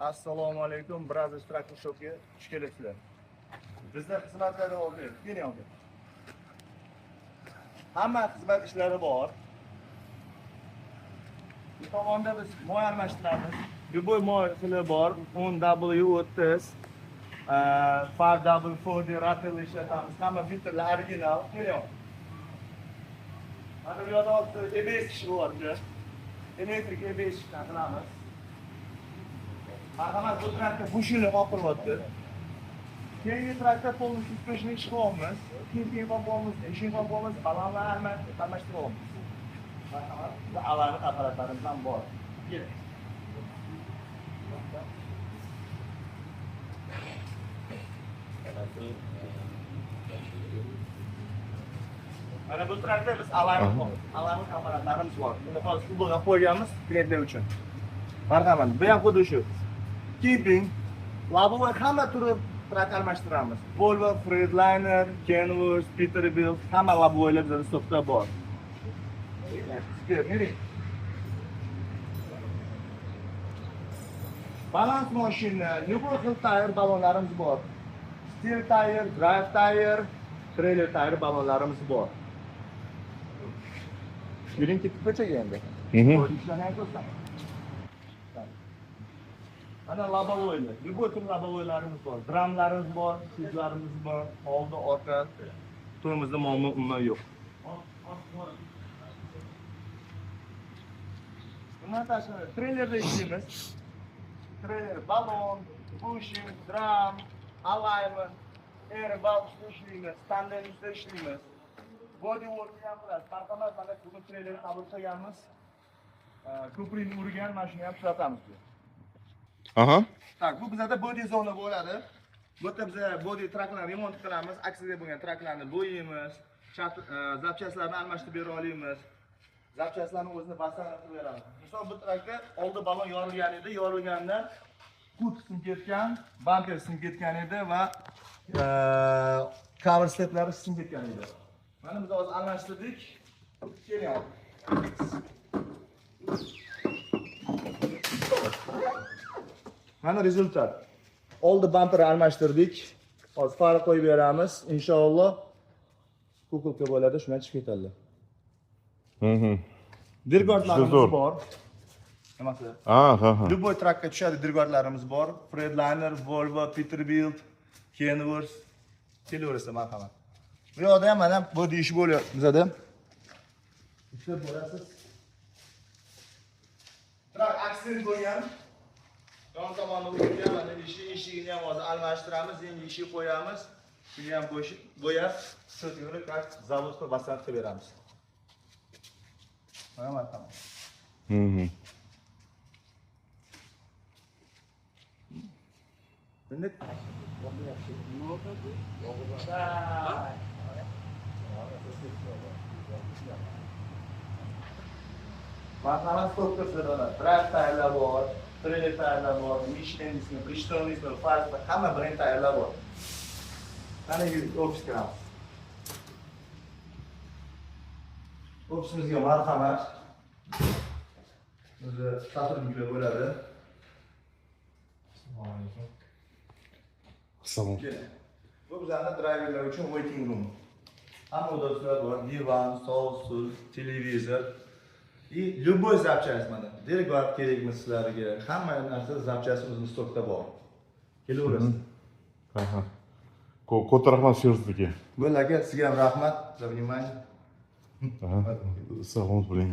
Assalomu alaykum, Brothers Truck Shopga xush kelibsizlar. Bizda xizmatlar oldi. Keling oldi. Hamma xizmat ishlari bor. Bu tomonda biz moy almashtiramiz. Любой moy xili bor. 10W30, 5W40 Ratel ishlatamiz. Hamma filtrlar original. Keling. Mana bu yoqda hozir ABS ishi bor. Elektrik ABS ishdan qilamiz. Marhamat, bu traktor bushini qoqilyapti. Keyingi traktor полностью suspension chiqyapmiz. Keyin qoqyapmiz, eshik qoqyapmiz, balonlarni almashtiryapmiz. Marhamat, biz alarm apparatlarimiz ham bor. Keling. Mana bu traktor biz alarm apparatlarimiz bor. Buni hozir kubog'a qo'yganmiz klientlar uchun. Marhamat, bu ham xuddi shu. Keeping, лобовой hamma turi trak almashtiramiz. Volvo, Freightliner, Kenworth, Peterbilt, hamma лобовойlar bizda stokda bor. Balans mashina, любой xil tayr balonlarimiz bor. Steel tire, drive tire, trailer tire balonlarimiz bor. Yuring ketib ko'chaga endi. Ishlarni ham ko'rsataman. Mana лобовойlar, любой tur лобовойlarimiz bor, dramlarimiz bor, sizlarimiz bor, oldi, orqa. To'yimizda muammo umuman yo'q. Bundan tashqari treylerda ishlaymiz. Treyler, balon, bushing, dram, alignment, airbag ustida ishlaymiz, tandem ustida ishlaymiz. Body work ham qilamiz. Marhamat, mana bugun treylerni qabul qilganmiz. Ko'prikni urgan mashina ham tuzatamiz. Aha. Tak, bu bizada body zona bo'ladi. Bu yerda biz body traklarni remont qilamiz, aksida bo'lgan traklarni bo'yaymiz, zapchastlarni almashtirib bera olamiz. Zapchastlarni o'zini baslarni qilib beramiz. Misol bu trakda oldi balon yorilgan edi, yorilgandan kut sinib ketgan, bamper sinib ketgan edi va cover steplari sinib ketgan edi. Mana biz hozir almashtirdik. Keling. Mana rezultat. Oldi bamper almashtirdik. Hozir fara qo'yib beramiz. Inshaalloh kukulka bo'ladi, shundan chiqib ketadi. Dirgordlarimiz bor. Nimasi? Ha. Любой trakka tushadi dirgordlarimiz bor. Freightliner, Volvo, Peterbilt, Kenworth. Kelaversa marhamat. Bu yoqda ham mana bu ish bo'lyapti bizada. Ishlab borasiz. Trak aksident bo'lgan. Yon tomonni urilgan, mana eshigini ham hozir almashtiramiz, yangi eshik qo'yamiz. Shuni ham bo'yab, sirtini zavodga basant qilib beramiz. Mana marhamat. Endi marhamat, stokda sizlar drive tayyorlar bor. Trailer tayyorlar bor, Michelin ismi, Bridgestone ismi, Firestone, hamma brend tayyorlar bor. Mana ofisga kiramiz. Ofisimizga marhamat. O'zi sotrudniklar bo'ladi. Assalomu alaykum. Assalomu. Bu bizning driverlar uchun waiting room. Hamma odoblar bor, divan, stol, stul, televizor. И любой zapchast mana. Dirgard kerakmi sizlarga? Hamma narsa zapchast o'zimiz stokda bor. Kelaverasiz. Aha. Katta rahmat Feruz aka. Bo'ldi aka, sizga ham rahmat за внимание. Aha. Sog'lik bo'ling.